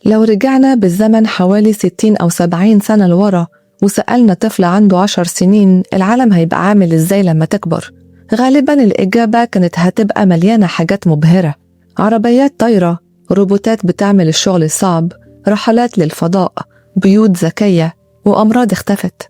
لو رجعنا بالزمن حوالي 60 أو 70 سنة لورا وسألنا طفل عنده 10 سنين العالم هيبقى عامل إزاي لما تكبر، غالبا الإجابة كانت هتبقى مليانة حاجات مبهرة: عربيات طايرة، روبوتات بتعمل الشغل الصعب، رحلات للفضاء، بيوت ذكية، وأمراض اختفت.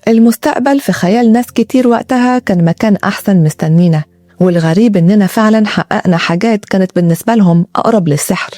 المستقبل في خيال ناس كتير وقتها كان مكان أحسن مستنينا، والغريب إننا فعلا حققنا حاجات كانت بالنسبة لهم أقرب للسحر.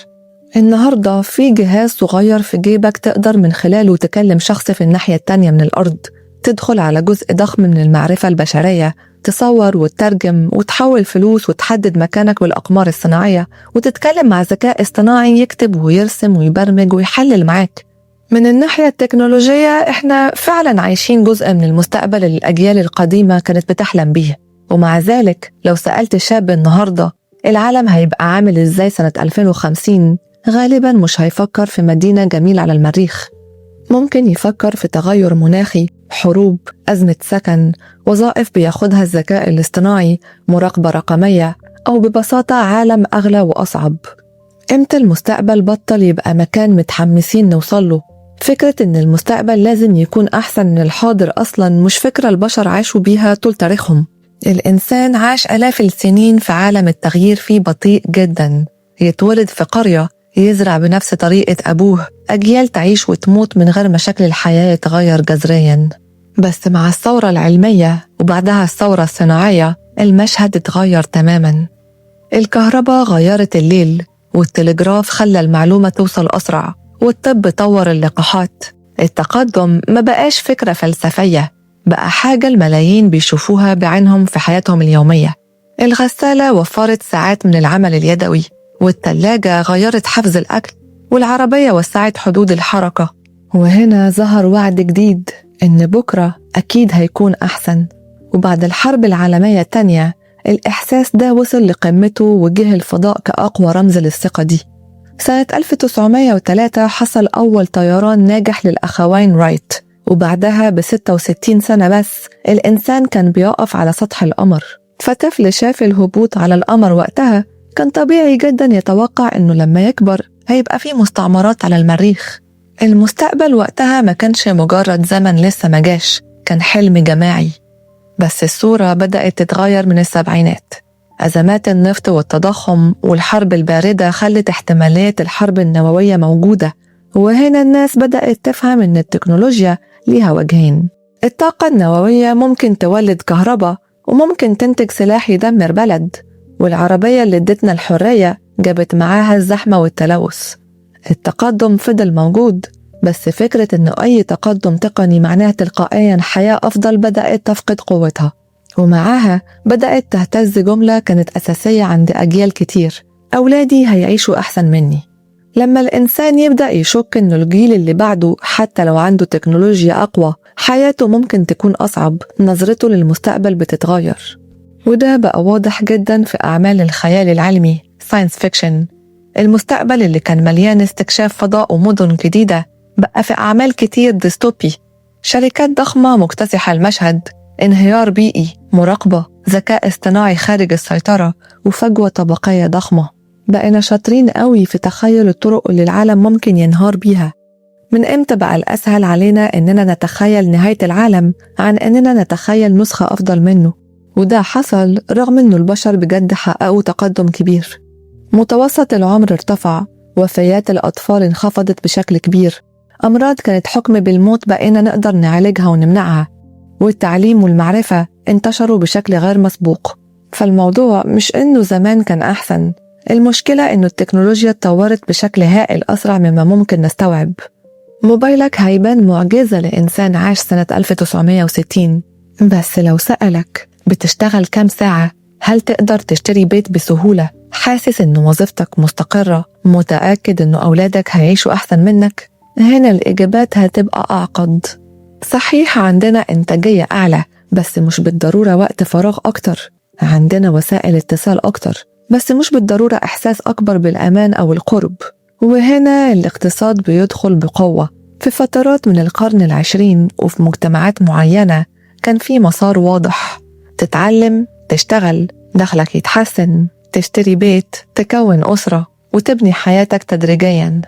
النهاردة في جهاز صغير في جيبك تقدر من خلاله تكلم شخص في الناحية التانية من الأرض، تدخل على جزء ضخم من المعرفة البشرية، تصور وتترجم وتحول فلوس وتحدد مكانك بالأقمار الصناعية، وتتكلم مع ذكاء اصطناعي يكتب ويرسم ويبرمج ويحلل معاك. من الناحية التكنولوجية احنا فعلا عايشين جزء من المستقبل اللي الأجيال القديمة كانت بتحلم بيه. ومع ذلك لو سألت شاب النهاردة العالم هيبقى عامل ازاي سنة 2050، غالبا مش هيفكر في مدينة جميلة على المريخ. ممكن يفكر في تغير مناخي، حروب، أزمة سكن، وظائف بياخدها الذكاء الاصطناعي، مراقبة رقمية، أو ببساطة عالم أغلى وأصعب. إمتى المستقبل بطل يبقى مكان متحمسين نوصله؟ فكرة إن المستقبل لازم يكون أحسن من الحاضر أصلا مش فكرة البشر عاشوا بيها طول تاريخهم. الإنسان عاش آلاف السنين في عالم التغيير فيه بطيء جدا. يتولد في قرية، يزرع بنفس طريقة أبوه، أجيال تعيش وتموت من غير ما شكل الحياة يتغير جذريا. بس مع الثورة العلمية وبعدها الثورة الصناعية المشهد اتغير تماما. الكهرباء غيرت الليل، والتلغراف خلى المعلومة توصل أسرع، والطب طور اللقاحات. التقدم ما بقاش فكرة فلسفية، بقى حاجة الملايين بيشوفوها بعينهم في حياتهم اليومية. الغسالة وفرت ساعات من العمل اليدوي، والتلاجة غيرت حفظ الأكل، والعربية وسعت حدود الحركة. وهنا ظهر وعد جديد إن بكرة أكيد هيكون أحسن. وبعد الحرب العالمية التانية الإحساس ده وصل لقمته، وجه الفضاء كأقوى رمز للثقة دي. سنة 1903 حصل أول طيران ناجح للأخوين رايت، وبعدها ب66 سنة بس الإنسان كان بيقف على سطح القمر. فطفل شاف الهبوط على القمر وقتها كان طبيعي جدا يتوقع إنه لما يكبر هيبقى فيه مستعمرات على المريخ. المستقبل وقتها ما كانش مجرد زمن لسه ما جاش، كان حلم جماعي. بس الصورة بدأت تتغير من السبعينات. أزمات النفط والتضخم والحرب الباردة خلت احتمالية الحرب النووية موجودة، وهنا الناس بدأت تفهم إن التكنولوجيا ليها وجهين. الطاقة النووية ممكن تولد كهرباء وممكن تنتج سلاح يدمر بلد، والعربية اللي ادتنا الحرية جابت معاها الزحمة والتلوث. التقدم فضل موجود، بس فكرة إن أي تقدم تقني معناه تلقائيا حياة أفضل بدأت تفقد قوتها. ومعاها بدأت تهتز جملة كانت أساسية عند أجيال كتير: أولادي هيعيشوا أحسن مني. لما الإنسان يبدأ يشك إنه الجيل اللي بعده حتى لو عنده تكنولوجيا أقوى حياته ممكن تكون أصعب، نظرته للمستقبل بتتغير. وده بقى واضح جدا في أعمال الخيال العلمي، science fiction. المستقبل اللي كان مليان استكشاف فضاء ومدن جديدة بقى في أعمال كتير ديستوبي. شركات ضخمة مكتسحة المشهد، انهيار بيئي، مراقبة، ذكاء اصطناعي خارج السيطرة، وفجوة طبقية ضخمة. بقينا شاطرين قوي في تخيل الطرق اللي العالم ممكن ينهار بيها. من امتى بقى الأسهل علينا إننا نتخيل نهاية العالم عن إننا نتخيل نسخة أفضل منه؟ وده حصل رغم إنه البشر بجد حققوا تقدم كبير. متوسط العمر ارتفع، وفيات الأطفال انخفضت بشكل كبير، أمراض كانت حكم بالموت بقينا نقدر نعالجها ونمنعها، والتعليم والمعرفة انتشروا بشكل غير مسبوق. فالموضوع مش إنه زمان كان أحسن، المشكلة إنه التكنولوجيا اتطورت بشكل هائل أسرع مما ممكن نستوعب. موبايلك هيبان معجزة لإنسان عاش سنة 1960، بس لو سألك بتشتغل كام ساعة، هل تقدر تشتري بيت بسهولة، حاسس إن وظيفتك مستقرة، متأكد إن أولادك هيعيشوا أحسن منك؟ هنا الإجابات هتبقى أعقد. صحيح عندنا إنتاجية أعلى، بس مش بالضرورة وقت فراغ أكتر. عندنا وسائل اتصال أكتر، بس مش بالضرورة إحساس أكبر بالأمان أو القرب. وهنا الاقتصاد بيدخل بقوة. في فترات من القرن العشرين وفي مجتمعات معينة كان في مسار واضح: تتعلم، تشتغل، دخلك يتحسن، تشتري بيت، تكون أسرة، وتبني حياتك تدريجيا.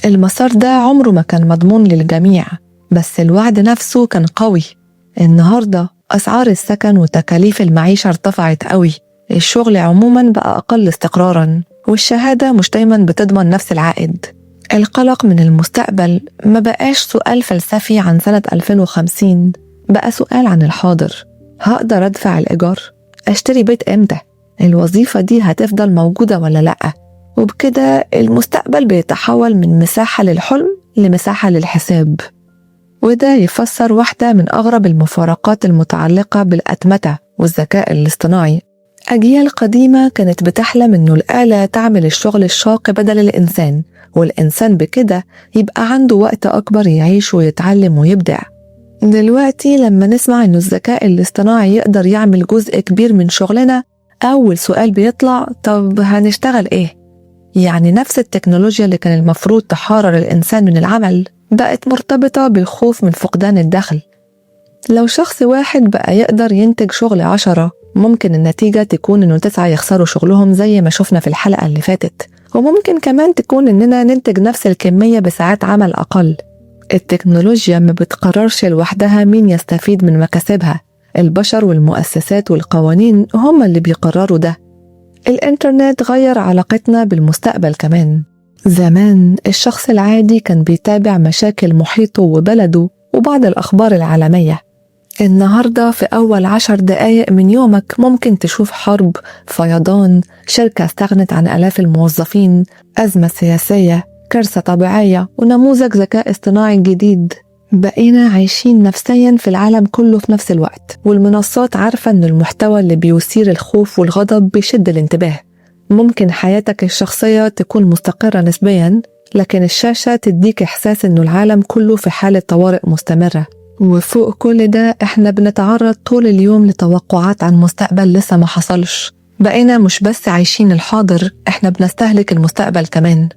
المسار ده عمره ما كان مضمون للجميع، بس الوعد نفسه كان قوي. النهاردة أسعار السكن وتكاليف المعيشة ارتفعت قوي، الشغل عموما بقى أقل استقرارا، والشهادة مش دايما بتضمن نفس العائد. القلق من المستقبل ما بقاش سؤال فلسفي عن سنة 2050، بقى سؤال عن الحاضر. هقدر أدفع الإيجار؟ أشتري بيت إمتى؟ الوظيفة دي هتفضل موجودة ولا لأ؟ وبكده المستقبل بيتحول من مساحة للحلم لمساحة للحساب. وده يفسر واحدة من أغرب المفارقات المتعلقة بالأتمتة والذكاء الاصطناعي. أجيال قديمة كانت بتحلم إنه الآلة تعمل الشغل الشاق بدل الإنسان، والإنسان بكده يبقى عنده وقت أكبر يعيش ويتعلم ويبدع. دلوقتي لما نسمع إنه الذكاء الاصطناعي يقدر يعمل جزء كبير من شغلنا، أول سؤال بيطلع طب هنشتغل إيه؟ يعني نفس التكنولوجيا اللي كان المفروض تحرر الإنسان من العمل بقت مرتبطة بالخوف من فقدان الدخل. لو شخص واحد بقى يقدر ينتج شغل 10، ممكن النتيجة تكون إنه 9 يخسروا شغلهم زي ما شفنا في الحلقة اللي فاتت، وممكن كمان تكون إننا ننتج نفس الكمية بساعات عمل أقل. التكنولوجيا ما بتقررش لوحدها مين يستفيد من مكاسبها، البشر والمؤسسات والقوانين هم اللي بيقرروا ده. الإنترنت غير علاقتنا بالمستقبل كمان. زمان الشخص العادي كان بيتابع مشاكل محيطه وبلده وبعض الأخبار العالمية. النهاردة في أول 10 دقايق من يومك ممكن تشوف حرب، فيضان، شركة استغنت عن آلاف الموظفين، أزمة سياسية، كارثة طبيعية، ونموذج ذكاء اصطناعي جديد. بقينا عايشين نفسيا في العالم كله في نفس الوقت، والمنصات عارفة إن المحتوى اللي بيثير الخوف والغضب بيشد الانتباه. ممكن حياتك الشخصية تكون مستقرة نسبيا، لكن الشاشة تديك إحساس إنه العالم كله في حالة طوارئ مستمرة. وفوق كل ده إحنا بنتعرض طول اليوم لتوقعات عن مستقبل لسه ما حصلش. بقينا مش بس عايشين الحاضر، إحنا بنستهلك المستقبل كمان.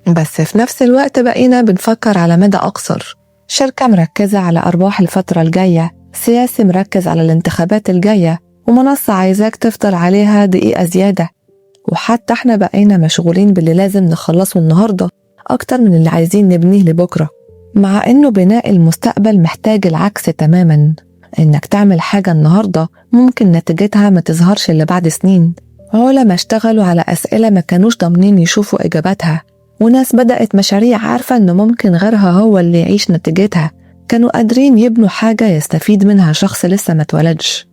بس في نفس الوقت بقينا بنفكر على مدى أقصر. شركة مركزة على أرباح الفترة الجاية، سياسي مركز على الانتخابات الجاية، ومنصة عايزاك تفضل عليها دقيقة زيادة. وحتى احنا بقينا مشغولين باللي لازم نخلصه النهاردة أكتر من اللي عايزين نبنيه لبكرة، مع إنه بناء المستقبل محتاج العكس تماما. إنك تعمل حاجة النهاردة ممكن نتيجتها ما تظهرش إلا بعد سنين. علماء اشتغلوا على أسئلة ما كانوش ضامنين يشوفوا إجاباتها، وناس بدأت مشاريع عارفة إنه ممكن غيرها هو اللي يعيش نتيجتها. كانوا قادرين يبنوا حاجة يستفيد منها شخص لسه ما اتولدش.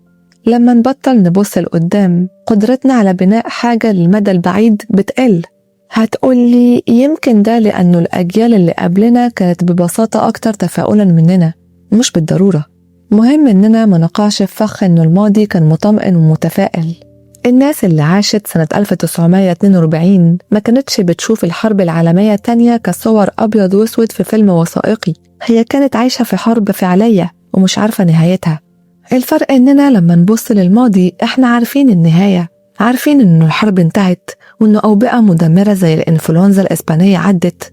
لما نبطل نبص لقدام، قدرتنا على بناء حاجة للمدى البعيد بتقل. هتقولي يمكن ده لأنه الأجيال اللي قبلنا كانت ببساطة أكتر تفاؤلا مننا. مش بالضرورة. مهم إننا ما نقعش في فخ إنه الماضي كان مطمئن ومتفائل. الناس اللي عاشت سنة 1942 ما كانتش بتشوف الحرب العالمية التانية كصور أبيض وأسود في فيلم وثائقي، هي كانت عايشة في حرب فعلية ومش عارفة نهايتها. الفرق إننا لما نبص للماضي إحنا عارفين النهاية، عارفين إنه الحرب انتهت وإنه أوبئة مدمرة زي الإنفلونزا الإسبانية عدت.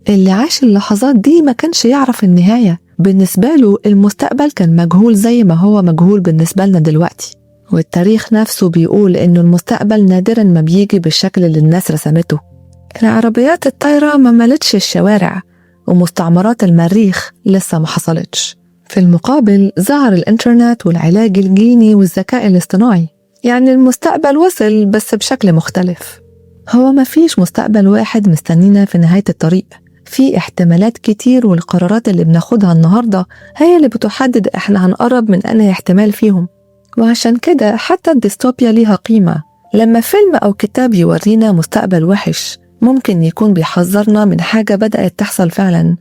اللي عاش اللحظات دي ما كانش يعرف النهاية، بالنسبة له المستقبل كان مجهول زي ما هو مجهول بالنسبة لنا دلوقتي. والتاريخ نفسه بيقول إنه المستقبل نادرا ما بيجي بالشكل اللي الناس رسمته. العربيات الطايرة ما ملتش الشوارع، ومستعمرات المريخ لسه ما حصلتش. في المقابل ظهر الإنترنت والعلاج الجيني والذكاء الاصطناعي. يعني المستقبل وصل بس بشكل مختلف. هو ما فيش مستقبل واحد مستنينا في نهاية الطريق، في احتمالات كتير، والقرارات اللي بناخدها النهاردة هي اللي بتحدد احنا هنقرب من أنهي احتمال فيهم. وعشان كده حتى الديستوبيا ليها قيمة. لما فيلم أو كتاب يورينا مستقبل وحش ممكن يكون بيحذرنا من حاجة بدأت تحصل فعلا.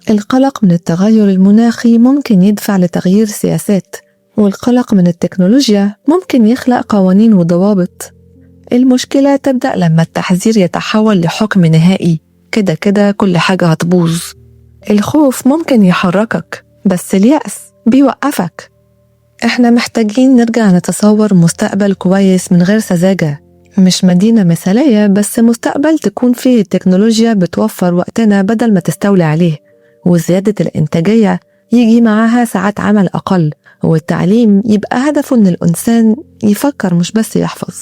القلق من التغير المناخي ممكن يدفع لتغيير سياسات، والقلق من التكنولوجيا ممكن يخلق قوانين وضوابط. المشكلة تبدأ لما التحذير يتحول لحكم نهائي، كده كده كل حاجة هتبوظ. الخوف ممكن يحركك، بس اليأس بيوقفك. احنا محتاجين نرجع نتصور مستقبل كويس من غير سذاجة، مش مدينة مثالية، بس مستقبل تكون فيه التكنولوجيا بتوفر وقتنا بدل ما تستولي عليه، وزيادة الإنتاجية يجي معاها ساعات عمل أقل، والتعليم يبقى هدفه إن الإنسان يفكر مش بس يحفظ.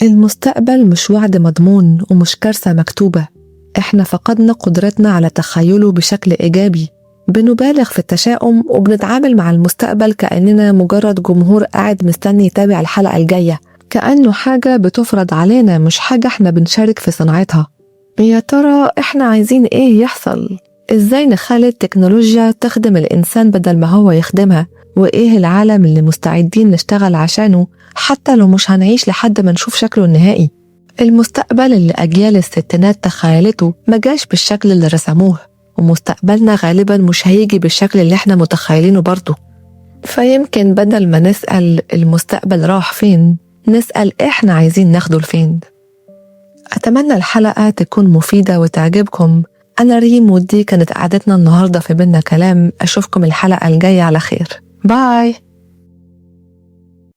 المستقبل مش وعد مضمون ومش كارثة مكتوبة. إحنا فقدنا قدرتنا على تخيله بشكل إيجابي. بنبالغ في التشاؤم وبنتعامل مع المستقبل كأننا مجرد جمهور قاعد مستني يتابع الحلقة الجاية، كأنه حاجة بتفرض علينا مش حاجة احنا بنشارك في صناعتها. يا ترى احنا عايزين ايه يحصل؟ ازاي نخلي التكنولوجيا تخدم الإنسان بدل ما هو يخدمها؟ وإيه العالم اللي مستعدين نشتغل عشانه حتى لو مش هنعيش لحد ما نشوف شكله النهائي؟ المستقبل اللي أجيال الستينات تخيلته ما جاش بالشكل اللي رسموه، ومستقبلنا غالبا مش هيجي بالشكل اللي احنا متخيلينه برضه. فيمكن بدل ما نسأل المستقبل راح فين، نسأل احنا عايزين ناخده لفين. أتمنى الحلقة تكون مفيدة وتعجبكم. أنا ريم، ودي كانت قعدتنا النهاردة في بينا كلام. أشوفكم الحلقة الجاية على خير. باي.